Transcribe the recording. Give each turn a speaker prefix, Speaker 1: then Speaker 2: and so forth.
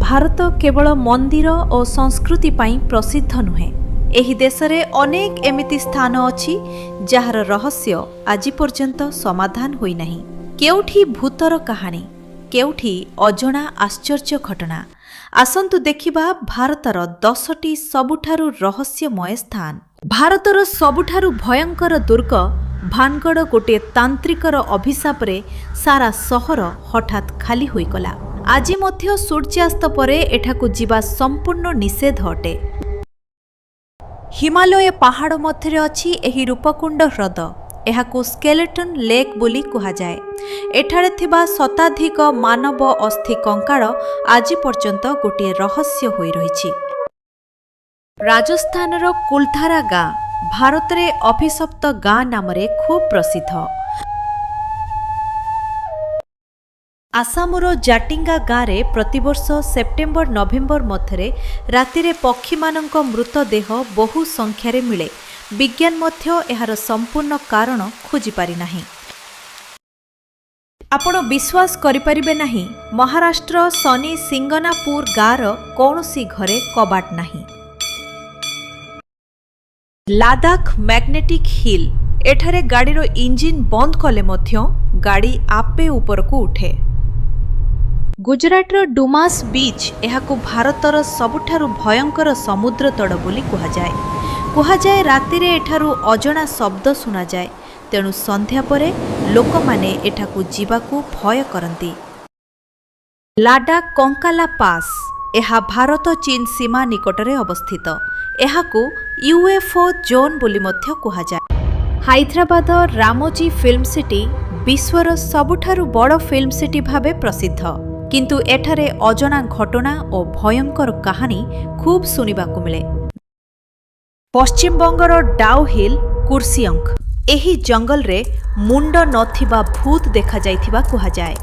Speaker 1: ଭାରତ କେବଳ ମନ୍ଦିର ଓ ସଂସ୍କୃତି ପାଇଁ ପ୍ରସିଦ୍ଧ ନୁହେଁ। ଏହି ଦେଶରେ ଅନେକ ଏମିତି ସ୍ଥାନ ଅଛି, ଯାହାର ରହସ୍ୟ ଆଜି ପର୍ଯ୍ୟନ୍ତ ସମାଧାନ ହୋଇନାହିଁ। କେଉଁଠି ଭୂତର କାହାଣୀ, କେଉଁଠି ଅଜଣା ଆଶ୍ଚର୍ଯ୍ୟ ଘଟଣା। ଆସନ୍ତୁ ଦେଖିବା ଭାରତର 10ଟି ସବୁଠାରୁ ରହସ୍ୟମୟ ସ୍ଥାନ। ଭାରତର ସବୁଠାରୁ ଭୟଙ୍କର ଦୁର୍ଗ ଭାନଗଡ଼। ଗୋଟିଏ ତାନ୍ତ୍ରିକର ଅଭିଶାପରେ ସାରା ସହର ହଠାତ୍ ଖାଲି ହୋଇଗଲା। ଆଜି ମଧ୍ୟ ସୂର୍ଯ୍ୟାସ୍ତ ପରେ ଏଠାକୁ ଯିବା ସମ୍ପୂର୍ଣ୍ଣ ନିଷେଧ ଅଟେ। ହିମାଲୟ ପାହାଡ଼ ମଧ୍ୟରେ ଅଛି ଏହି ରୂପକୁଣ୍ଡ ହ୍ରଦ। ଏହାକୁ ସ୍କେଲେଟନ୍ ଲେକ୍ ବୋଲି କୁହାଯାଏ। ଏଠାରେ ଥିବା ଶତାଧିକ ମାନବ ଅସ୍ଥି କଙ୍କାଳ ଆଜି ପର୍ଯ୍ୟନ୍ତ ଗୋଟିଏ ରହସ୍ୟ ହୋଇ ରହିଛି। ରାଜସ୍ଥାନର କୁଲଧାରା ଗାଁ ଭାରତରେ ଅଭିଶପ୍ତ ଗାଁ ନାମରେ ଖୁବ୍ ପ୍ରସିଦ୍ଧ। ଆସାମର ଜାଟିଙ୍ଗା ଗାଁରେ ପ୍ରତିବର୍ଷ ସେପ୍ଟେମ୍ବର ନଭେମ୍ବର ମଧ୍ୟରେ ରାତିରେ ପକ୍ଷୀମାନଙ୍କ ମୃତଦେହ ବହୁ ସଂଖ୍ୟାରେ ମିଳେ। ବିଜ୍ଞାନ ମଧ୍ୟ ଏହାର ସମ୍ପୂର୍ଣ୍ଣ କାରଣ ଖୋଜିପାରିନାହିଁ। ଆପଣ ବିଶ୍ୱାସ କରିପାରିବେ ନାହିଁ, ମହାରାଷ୍ଟ୍ର ଶନି ସିଙ୍ଗନାପୁର ଗାଁର କୌଣସି ଘରେ କବାଟ ନାହିଁ। Ladakh magnetic hill. ଏଠାରେ ଗାଡ଼ିର ଇଞ୍ଜିନ୍ ବନ୍ଦ କଲେ ମଧ୍ୟ ଗାଡ଼ି ଆପେ ଉପରକୁ ଉଠେ। ଗୁଜରାଟର ଡୁମାସ୍ ବିଚ୍। ଏହାକୁ ଭାରତର ସବୁଠାରୁ ଭୟଙ୍କର ସମୁଦ୍ର ତଟ ବୋଲି କୁହାଯାଏ। କୁହାଯାଏ, ରାତିରେ ଏଠାରୁ ଅଜଣା ଶବ୍ଦ ଶୁଣାଯାଏ। ତେଣୁ ସନ୍ଧ୍ୟା ପରେ ଲୋକମାନେ ଏଠାକୁ ଯିବାକୁ ଭୟ କରନ୍ତି। ଲାଡାଖ କଙ୍କାଲା ପାସ୍। ଏହା ଭାରତ ଚୀନ ସୀମା ନିକଟରେ ଅବସ୍ଥିତ। ଏହାକୁ ୟୁଏଫଓ ଜୋନ୍ ବୋଲି ମଧ୍ୟ କୁହାଯାଏ। ହାଇଦ୍ରାବାଦର ରାମୋଜୀ ଫିଲ୍ମ ସିଟି ବିଶ୍ୱର ସବୁଠାରୁ ବଡ଼ ଫିଲ୍ମ ସିଟି ଭାବେ ପ୍ରସିଦ୍ଧ। କିନ୍ତୁ ଏଠାରେ ଅଜଣା ଘଟଣା ଓ ଭୟଙ୍କର କାହାଣୀ ଖୁବ୍ ଶୁଣିବାକୁ ମିଳେ। ପଶ୍ଚିମବଙ୍ଗର ଡାଉହିଲ୍, କୁର୍ସିଅଙ୍କ। ଏହି ଜଙ୍ଗଲରେ ମୁଣ୍ଡ ନଥିବା ଭୂତ ଦେଖାଯାଇଥିବା କୁହାଯାଏ।